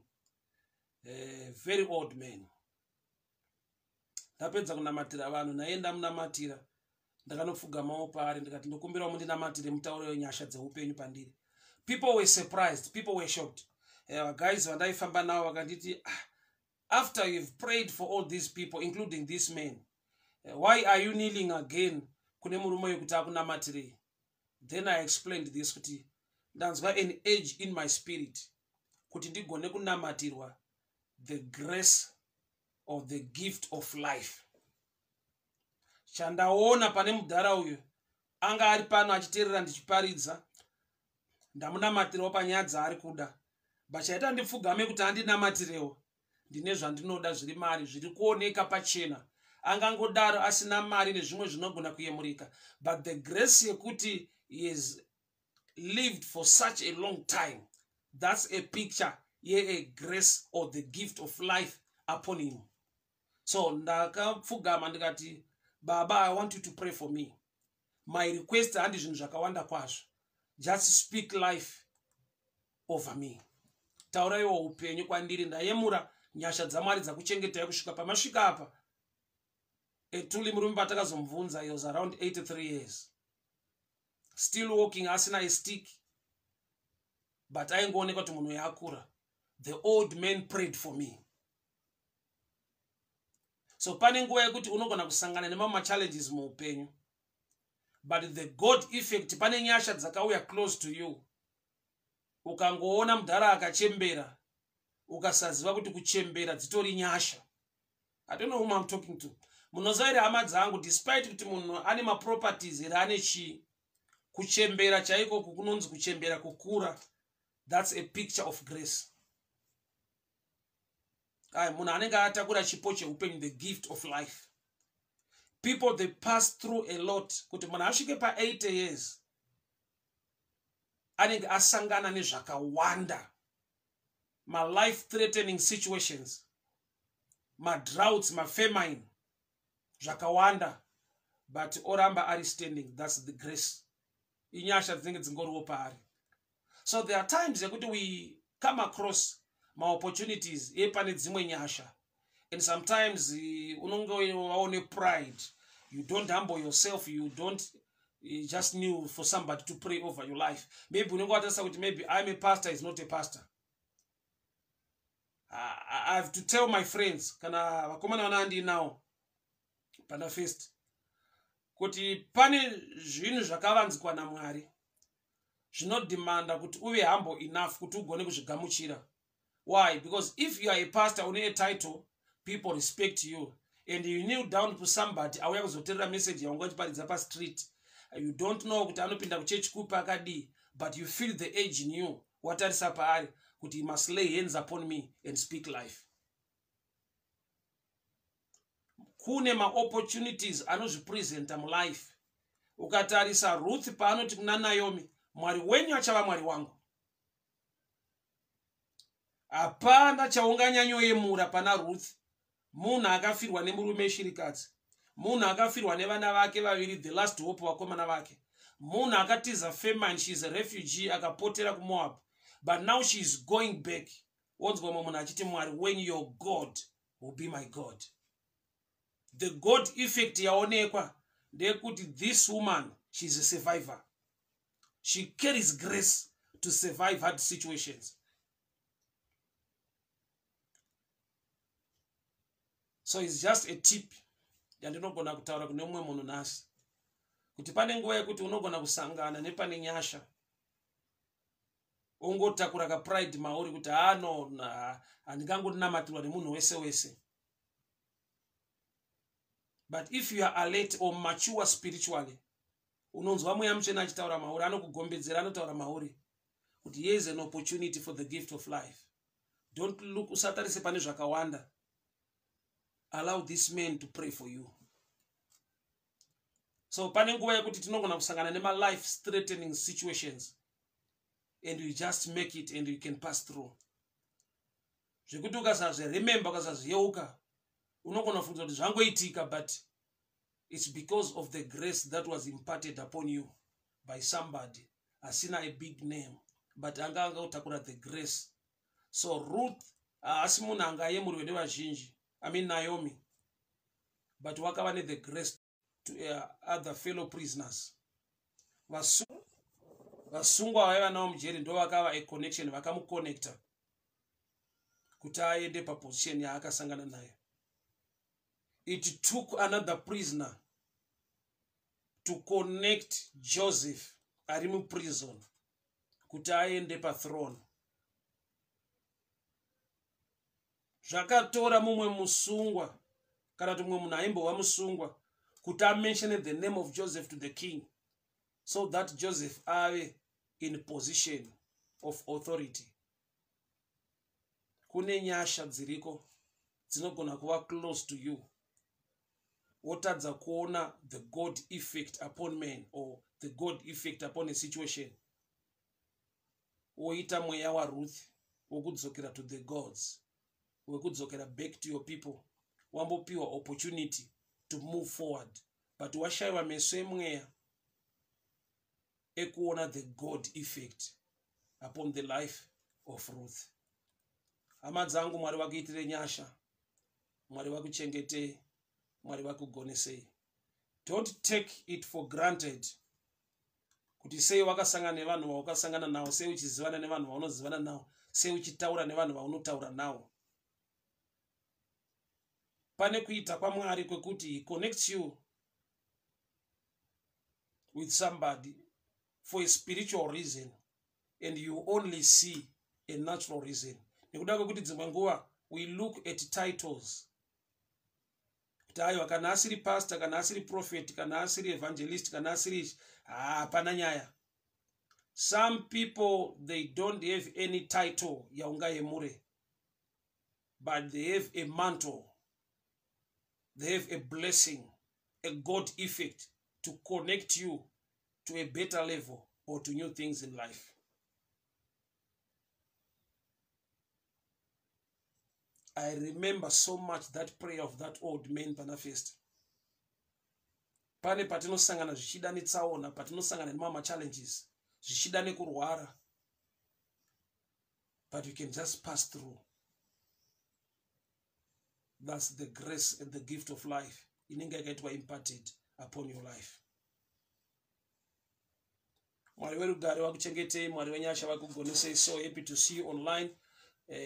very old man. Ndapedza kunamatira vanhu, naye ndamunamatira, ndakanopfugamawo paari, ndikati, "Ndokumbirawo mundinamatire, mutaurewo nyasha dzeupenyu pandiri." People were surprised, people were shocked. Guys vandaifamba navo vakanditi, "Ah, after you've prayed for all these people, including this man, why are you kneeling again kune murume wekuti akunamatirei?" Then I explained this, kuti ndanzwa an age in my spirit kuti ndigone kunamatirwa the grace of the gift of life. Chandaona pane mudhara uyu, anga ari pano achiteerera ndichiparidza, ndamunamatirawo panyaya dzaari kuda, but chaita ndipfugame kuti andinamatirewo, ndine zvandinoda zviri mari, zviri kuoneka pachena. Angangodaro asina mari nezvimwe zvinogona kuyemurika, but the grace yekuti he has lived for such a long time, that's a picture yea grace or the gift of life upon him. So ndakapfugama ndikati, "Baba, I want you to pray for me. My request handi zvinhu zvakawanda kwazvo. Just speak life over me. Tauraiwo upenyu kwandiri. Ndayemura nyasha dzaMwari dzakuchengetai kusvika pamasvika apa." Etuli murume patakazomubvunza, he was around 83 years, still walking asina a stick, but aingoonekwa kuti munhu yaakura. The old man prayed for me. So pane nguva yekuti unogona kusangana nemamwe machallenges muupenyu, but the God effect, pane nyasha dzakauya close to you. Ukangoona mudhara akachembera, ukasaziva kuti kuchembera dzitori nyasha. I don't know whom I'm talking to. Munoziva here, hama dzangu, despite kuti munhu ane maproperties here, ane chii, kuchembera chaiko kunonzi kuchembera kukura, that's a picture of grace. Ai, munhu anenge atakura chipo cheupenyu, the gift of life. People, they pass through a lot. Kuti munhu asvike pa80 years, anenge asangana nezvakawanda, malife threatening situations, madroughts, mafamine, zvakawanda. But oramba ari standing, that's the grace. Inyasha dzinenge dzingoriwo paari. So there are times yekuti we come across maopportunities epane dzimwe nyasha, and sometimes unonge waone pride. You don't humble yourself. You don't just knew for somebody to pray over your life. Maybe unenge watarisa kuti maybe I'm a pastor, is not a pastor. I have to tell my friends, kana vakomana vana andinawo pana first, kuti pane zvinhu zvakavanzikwa naMwari zvinodhimanda kuti uve humble enough kuti ugone kuzvigamuchira. Why? Because if you are a pastor, une a title, people respect you, and you kneel down to somebody auya kuzoteerera message yaunga uchiparidza pastreet. You don't know kuti anopinda kuchechi kupi, akadii, but you feel the age in you. Watarisa paari kuti he must lay hands upon me and speak life. Kune maopportunities anozvipresenta mulife. Ukatarisa Ruth paanoti kuna Naomi, "Mwari wenyu achava Mwari wangu," hapana chaunganyanyoyemura pana Ruth. Munhu akafirwa nemurume, shirikadzi, munhu akafirwa nevana vake vaviri, the last hope, vakomana vake, munhu akatiza famine. She is a refugee, akapotera kuMoab, but now she is going back. Wonzwa mumwe munhu achiti, "Mwari wenyu, your God will be my God." The God effect yaonekwa ndeyekuti this woman, she is a survivor. She carries grace to survive hard situations. So it's just a tip yandinogona kutaura kune mumwe munhu nhasi, kuti pane nguva yekuti unogona kusangana nepane nyasha, ongotakura kapride mauri kuti, "Hano handingangonamatirwa nemunhu wese wese." But if you are alert or mature spiritually, unonzwa Mweya Mutsvene achitaura mauri, anokugombedzera, anotaura mauri kuti here is an opportunity for the gift of life. Don't look, usatarise pane zvakawanda. Allow this man to pray for you. So pane nguva yekuti tinogona kusangana nemalife threatening situations and you just make it and you can pass through, zvekuti ukasazviremember, ukasazviyeuka, unogona kufunga kuti zvangoitika, but it's because of the grace that was imparted upon you by somebody asina a big name, but anga angakutakura the grace. So Ruth haasi munhu anga ayemurwe nevazhinji, I mean Naomi, but wakava nethe grace to other fellow prisoners. Vasungwa vaiva navo mujeri ndo vakava a connection, vakamuconnecta kuti aende paposition yaakasangana nayo. It took another prisoner to connect Joseph ari muprison kuti aende pathrone. Zvakatora mumwe musungwa, kana kuti mumwe munhu aimbova musungwa, kuti amentione the name of Joseph to the king so that Joseph ave in position of authority. Kune nyasha dziriko dzinogona kuva close to you, wotadza kuona the God effect upon man or the God effect upon a situation, woita mweya waRuth wokudzokera to the gods, wekudzokera back to your people. Wambopiwa opportunity to move forward, but washayiwa meso emweya ekuona the God effect upon the life of Ruth. Hama dzangu, Mwari vakuitire nyasha, Mwari vakuchengetei, Mwari vakugonesei. Don't take it for granted kuti sei wakasangana nevanhu vaukasangana navo, sei uchizivana nevanhu vaunozivana navo, sei uchitaura nevanhu vaunotaura navo. Pane kuita kwaMwari kwekuti he connects you with somebody for a spiritual reason and you only see a natural reason, nekuda kwekuti dzimwe nguva we look at titles kuti aiwa, kana asiri pastor, kana asiri prophet, kana asiri evangelist, kana asiri, hapana nyaya. Some people, they don't have any title yaungayemure, but they have a mantle, they have a blessing, a God effect to connect you to a better level or to new things in life. I remember so much that prayer of that old man pana first. Pane patinosangana zvichida netsaona, patinosangana nemamwe machallenges, zvichida nekurwara, but you can just pass through. That's the grace and the gift of life inenge yakaitwa imparted upon your life. Mwari werugare vakuchengetei, Mwari wenyasha vakugonesei. So happy to see you online.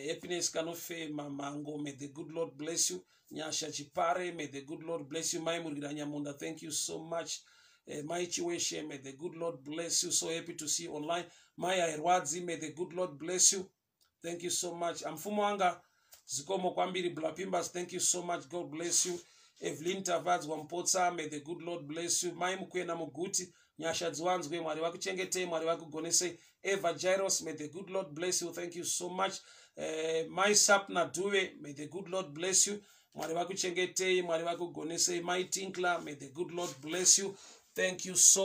Happiness Kanofema Mango, may the good Lord bless you. Nyasha Chipare, may the good Lord bless you. Mai Murira Nyamunda, thank you so much. Mai Chiweshe, may the good Lord bless you. So happy to see you online. Mai Airwadzi, may the good Lord bless you. Thank you so much. Amfumo wanga, zikomo kwambiri. Blapimbas, thank you so much. God bless you. Evelyn Tavadzwa Mpotsa, may the good Lord bless you. Mai Mukwena Muguti, nyasha dziwanzwe, Mwari vakuchengetei, Mwari vakugonesei. Eva Jairos, may the good Lord bless you. Thank you so much. Mai Sapna Duve, may the good Lord bless you. Mwari vakuchengetei, Mwari vakugonesei. Mai Tinkler, may the good Lord bless you. Thank you so